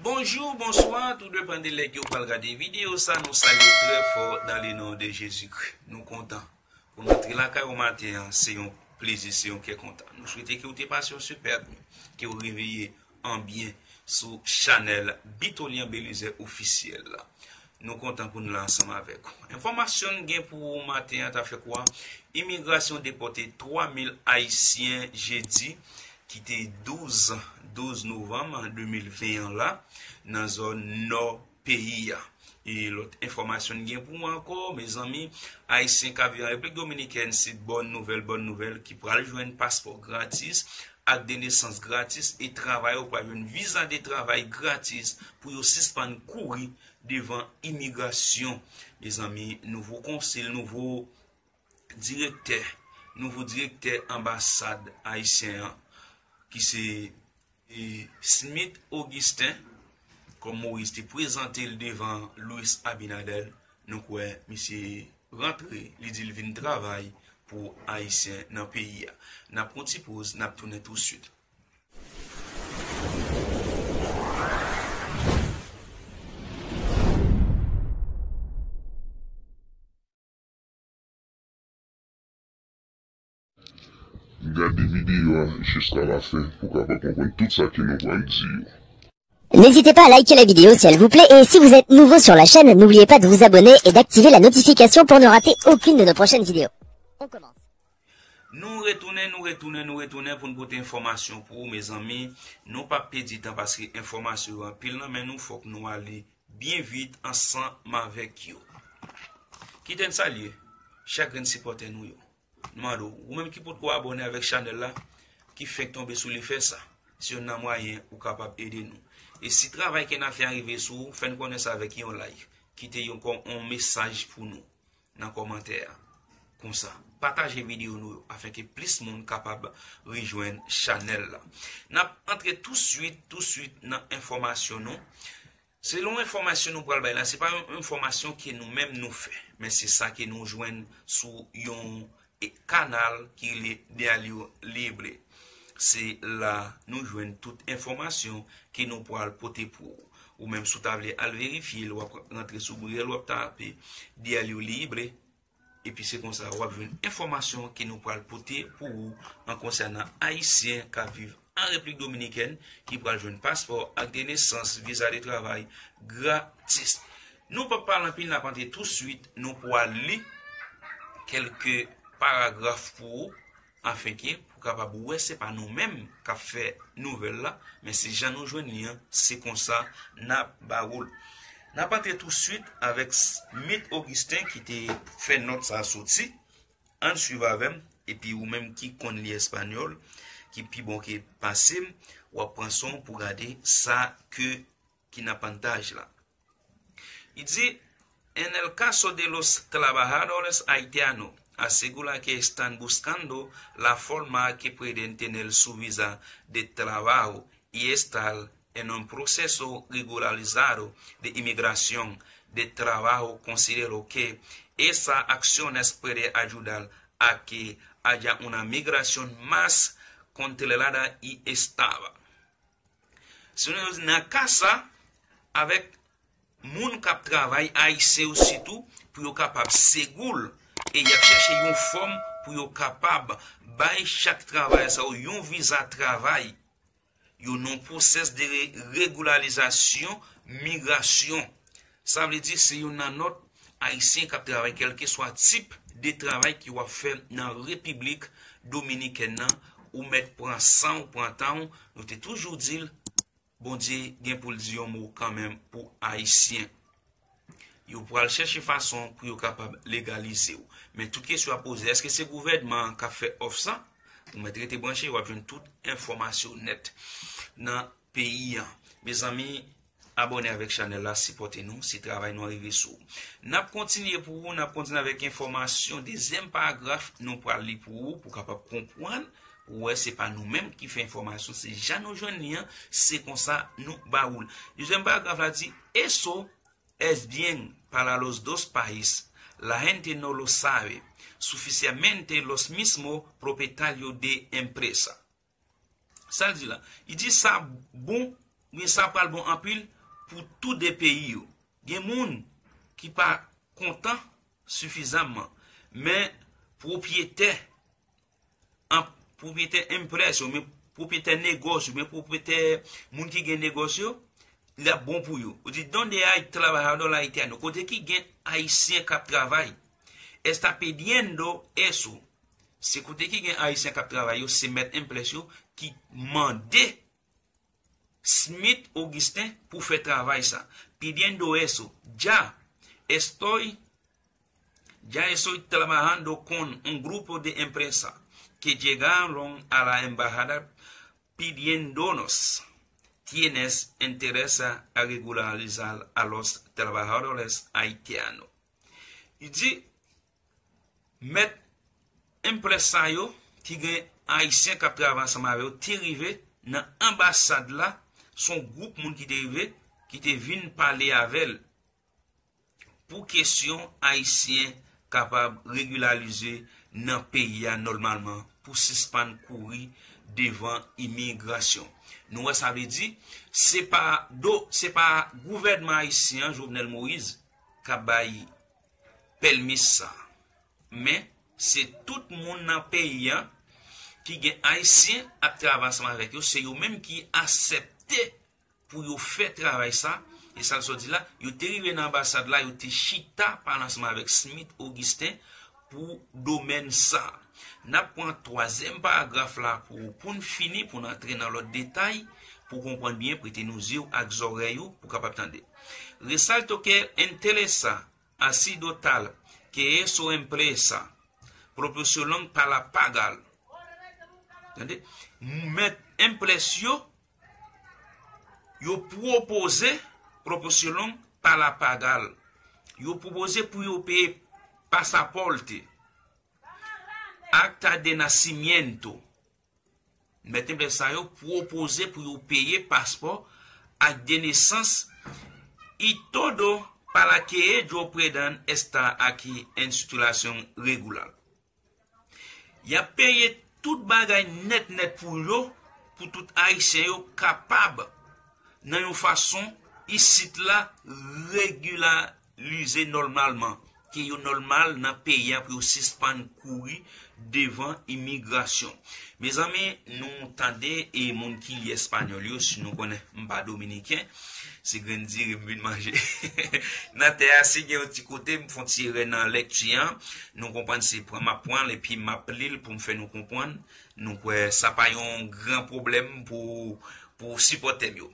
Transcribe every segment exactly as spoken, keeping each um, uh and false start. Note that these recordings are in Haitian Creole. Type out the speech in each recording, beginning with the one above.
Bonjou, bonswa, tou depann de lè ke w pral gade videyo sa, nou salye w trè fò dans le nom de Jésus-Christ. Nou kontan pou n antre lakay ou maten an, se yon plezi, se yon kè kontan. Nou swete ke w te pase yon sipèb, ke w reveye an byen sou chanèl Bitolian Belizaire Officiel la. Nou kontan pou n la ansanm avèk ou. Enfòmasyon n gen pou ou maten an ta fè kwa? Imigrasyon depòte twa mil Ayisyen jedi ki te douz, douz novanm de mil ven an la, nan zòn nò peyi a. E lòt enfòmasyon n gen pou ou ankò, mezanmi, Ayisyen k ap viv an Repiblik Dominikèn, se bòn nouvèl, bòn nouvèl, ki pral jwenn paspò gratis, ak de nesans gratis, e travayè yo pral jwenn viza de travay gratis pou yo sispann kouri devan imigrasyon. Mezanmi, nouvo konsil, nouvo direktè, nouvo direktè anbasad ayisyen an, ki se, e, Smith Augustin, kòm Moyiz te prezante l devan Luis Abinader, nou kwè misye rantre, li di l vin travay pou Ayisyen nan peyi a. N ap pran ti poz, n ap tounen tousuit. Gade videyo a jiska lafen pou w kapab konprann tout sa ke nou pral di yo. N'hésitez pas à liker la vidéo si elle vous plaît et si vous êtes nouveau sur la chaîne, n'oubliez pas de vous abonner et d'activer la notification pour ne rater aucune de nos prochaines vidéos. On commence. Nou retounen, nou retounen, nou retounen pou n pote enfòmasyon pou ou, mezanmi. Nou p ap pèdi tan paske enfòmasyon yo anpil nan men nou, fòk nou ale byen vit ansanm avèk yo. Kite n salye chak grenn sipòtè nou yo. Nou mande w, ou menm ki potko abòne avèk chanèl la, ki fenk tonbe sou li, fè sa. Se youn nan mwayen ou kapab ede nou. E si travay ke n ap fè a rive sou ou, fè n konnen sa avèk yon like. Kite yon kò-, yon mesaj pou nou nan kòmantè a. Konsa, pataje videyo nou yo afenke plis moun kapab rejwenn chanèl la. N ap antre tousuit, tousuit nan enfòmasyon nou. Selon enfòmasyon nou pral bay la, se pa yon enfòmasyon ke nou menm nou fè, men se sa ke nou jwenn sou yon, e, kanal ki rele Diario Libre. Se la nou jwenn tout enfòmasyon ke nou pral pote pou ou. Ou menm, si w ta vle al verifye l, w ap rantre sou Google, w ap tape Diario Libre, epi se konsa w ap jwenn enfòmasyon ke nou pral pote pou ou an konsènan Ayisyen k ap viv an Repiblik Dominikèn ki pral jwenn paspò, ak de nesans, viza de travay gratis. Nou p ap pale anpil, n ap antre tousuit, nou pral li kèlke paragraf pou ou, afenke pou kapab wè se pa nou menm k ap fè nouvèl la, men se jan nou jwenn li an, se konsa n ap ba ou l. N ap antre tousuit avèk Smith Augustin ki te fè nòt sa a soti. Ann swiv avè m, epi ou menm ki konn li espanyòl, ki pi bon ke pase m, w ap pran son pou gade sa ke, ki nan pantaj la. Li di, En el caso de los trabajadores haitianos, asegura que están buscando la forma que pueden tener su visa de trabajo y estar en un proceso regularizado de inmigración de trabajo. Considero que esas acciones pueden ayudar a que haya una migración más controlada y estable. Se nou nan ka sa, avèk moun k ap travay, ayisyen yo sitou, pou yo kapab segou l, e y ap chèche yon fòm pou yo kapab bay chak travayè sa yo yon viza travay. Yo nan pwosès de re-, regularizasyon, migrasyon. Sa vle di se youn nan nòt ayisyen k ap travay, kèlkeswa tip de travay ke w ap fè nan Repiblik Dominikèn nan, ou mèt pran san w, pran tan w. Nou te toujou di l, Bondye gen pou l di yon mo kanmenm pou ayisyen. Yo pral chèche fason pou yo kapab legalize w. Men tout kesyon ap poze, èske se gouvènman an k ap fè òf sa? Ou mèt rete branche, w ap jwenn tout enfòmasyon nèt nan peyi an. Mezanmi, abòne avèk chanèl la, sipòte nou, se travay nou an rive sou ou. N ap kontinye pou ou, n ap kontinye avèk enfòmasyon, dezyèm paragraf nou pral li pou ou, pou w kapab konprann, pou w wè se pa nou menm ki fè enfòmasyon, se jan nou jwenn li an, se konsa nou ba ou l. Dezyèm paragraf la di, Eso es bien para los dos país, la gente no lo sabe suficientemente, los mismos propietarios de empresa. Sa l di la? Li di sa bon, men sa pral bon anpil pou tou de peyi yo. Gen moun ki pa kontan sifizamman, men pwopyetè, an, pwopyetè enprès yo, men pwopyetè negòs yo, men pwopyetè moun ki gen negòs yo, li ap bon pou yo. Ou di, donde hay trabajador haitiano, kote ki gen ayisyen k ap travay? Está pidiendo eso. Se kote ki gen ayisyen k ap travay yo, se mèt enprès yo ki mande Smith Augustin pou fè travay sa. Pidiendo eso. Ya estoy, ya estoy trabajando con un grupo de empresa que llegaron a la embajada pidiéndonos, ¿tienes interés a regularizar a los trabajadores haitianos? Li di, mèt enprès sa yo, ki gen ayisyen k ap travay ansanm avè yo, te rive nan anbasad la, se yon gwoup moun ki te rive, ki te vin pale avè l pou kesyon ayisyen kapab regilarize nan peyi a nòmalman, pou sispann kouri devan imigrasyon. Nou wè, sa vle di, se pa do, se pa gouvènman ayisyen an, Jovenel Moïse, k ap bay pèmis sa. Men, se tout moun nan peyi an ki gen ayisyen ap travay ansanm avèk yo, se yo menm ki aksepte pou yo fè travay sa. E sa l sot di la, yo te rive nan anbasad la, yo te chita pale ansanm avèk Smith Augustin pou domèn sa. N ap pran twazyèm paragraf la pou, pou n fini, pou n antre nan lòt detay, pou w konprann byen, prete nou zye w ak zòrèy ou pou w kapab tande. Resalto que interesa ha sido tal que eso empresa proporcionan para pagar. Tande? Mèt enprès yo, yo pwopoze proporcionan para pagar. Yo pwopoze pou yo peye pasaporte, acta de nacimiento. Mèt enprès sa yo pwopoze pou yo peye paspò ak de nesans, y todo para que ellos puedan estar aquí en situación regular. Y ap peye tout bagay nèt nèt pou yo, pou tout ayisyen yo kapab, nan yon fason, isit la, regilarize nòmalman, ke yo nòmal nan peyi a, pou yo sispann kouri devan imigrasyon. Mezanmi, nou tande, e moun ki li espanyòl yo, si nou konnen m pa dominiken, se grenn diri m vin manje. Nan tè a, si gen yon ti kote m fè yon ti erè nan lèkti an, nou konprann se pran m ap pran l epi m ap li l pou m fè nou konprann. Nou kwè sa pa yon gran pwoblèm pou, pou sipòtè m yo.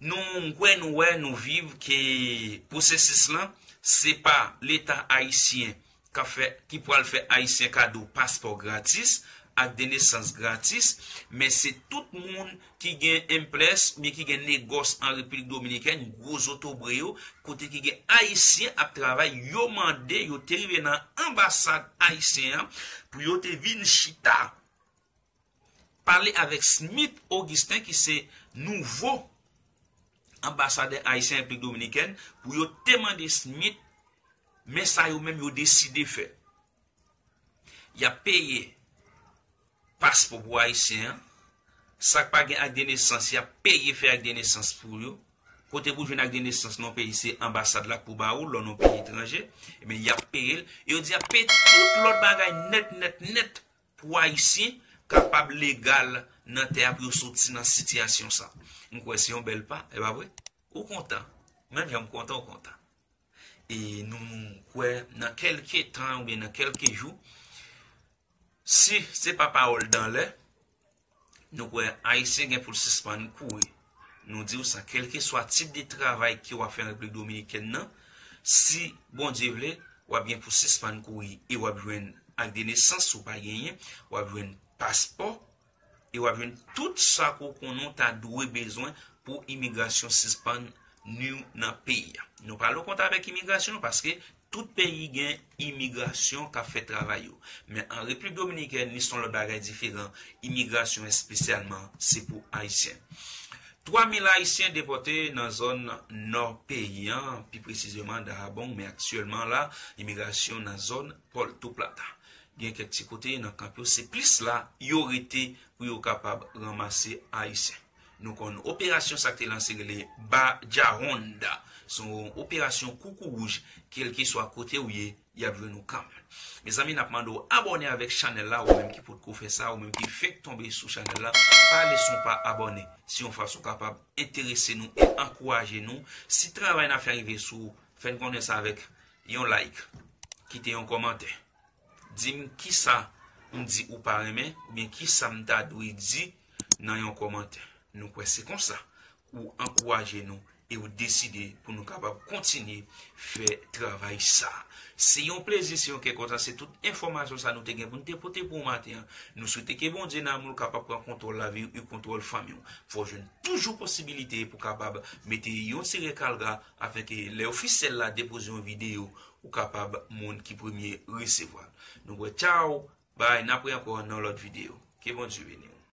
Nou, m kwè nou wè, nou viv ke pwosesis lan, se pa Leta ayisyen k ap fè, ki pral fè ayisyen kado paspò gratis ak de nesans gratis, men se tout moun ki gen enprès oubyen ki gen negòs an Repiblik Dominikèn, gwo zotobre yo, kote ki gen ayisyen ap travay, yo mande, yo te rive nan anbasad ayisyen an pou yo te vin chita pale avèk Smith Augustin, ki se nouvo anbasadè ayisyen Repiblik Dominikèn, pou yo te mande Smith, men sa yo menm yo deside fè. Y ap peye paspò pou ayisyen an. Sa k pa gen ak de nesans, y ap peye fè ak de nesans pou yo. Kote pou jwenn ak de nesans nan peyi, se anbasad la k pou ba ou, lè w nan peyi etranje, ebyen, y ap peye l. E yo di y ap peye tout lòt bagay nèt, nèt, nèt pou ayisyen kapab legal nan tè a pou yo soti nan sitiyasyon sa. M kwè se yon bèl pa, e pa vre? Ou kontan? Menm jan m kontan, ou kontan. E nou kwè nan kèlke tan oubyen nan kèlke jou, si se pa pawòl dan lè, nou kwè ayisyen gen pou l sispann kouri. Nou di w sa, kèlkeswa tip de travay ke w ap fè an Repiblik Dominikèn nan, si Bondye vle, w ap gen pou sispann kouri e w ap jwenn ak de nesans si w pa genyen, w ap jwenn paspò, e w ap jwenn tout sa ke w konnen w ta dwe bezwen pou imigrasyon sispann nwi w nan peyi a. Nou pale w kont avèk imigrasyon paske tout peyi gen imigrasyon k ap fè travay yo. Men an Repiblik Dominikèn, li se yon lòt bagay diferan. Imigrasyon espesyalman, se pou ayisyen. Twa mil ayisyen depòte nan zòn nò peyi an, pi presizeman Dajabón, men aktyèlman la, imigrasyon nan zòn Puerto Plata. Gen kèk ti kote nan kanp yo, se plis la yo rete pou yo kapab ranmase ayisyen. Nou konn operasyon sa k te lanse rele Badjahonda. Se yon operasyon koukouwouj, kèlkeswa kote w ye, y ap jwenn ou kanmenm. Mezanmi, n ap mande w abòne avèk chanèl la, ou menm ki potko fè sa, ou menm ki fenk tonbe sou chanèl la, pa lese w pa abòne. Se yon fason w kapab enterese nou e ankouraje nou. Si travay n ap fè rive sou ou, fè n konnen sa avèk yon like, kite yon kòmantè. Di m kisa m di ou pa renmen, oubyen kisa m ta dwe di nan yon kòmantè. Nou kwè se konsa ou ankouraje nou e ou deside pou nou kapab kontinye fè travay sa. Se yon plezi, se yon kè kontan, se tout enfòmasyon sa nou te gen pou n te pote pou w maten an. Nou swete ke Bondye nan amou l kapab pran kontwòl lavi w e kontwòl fanmi w. Fò w jwenn toujou posibilite pou kapab mete yon seri kalgra afin ke lè ofisyèl la depoze yon videyo, ou kapab moun ki premye resevwa l. Nou kwè, tchaw, bay, n ap wè ankò nan lòt videyo. Ke Bondye beni w.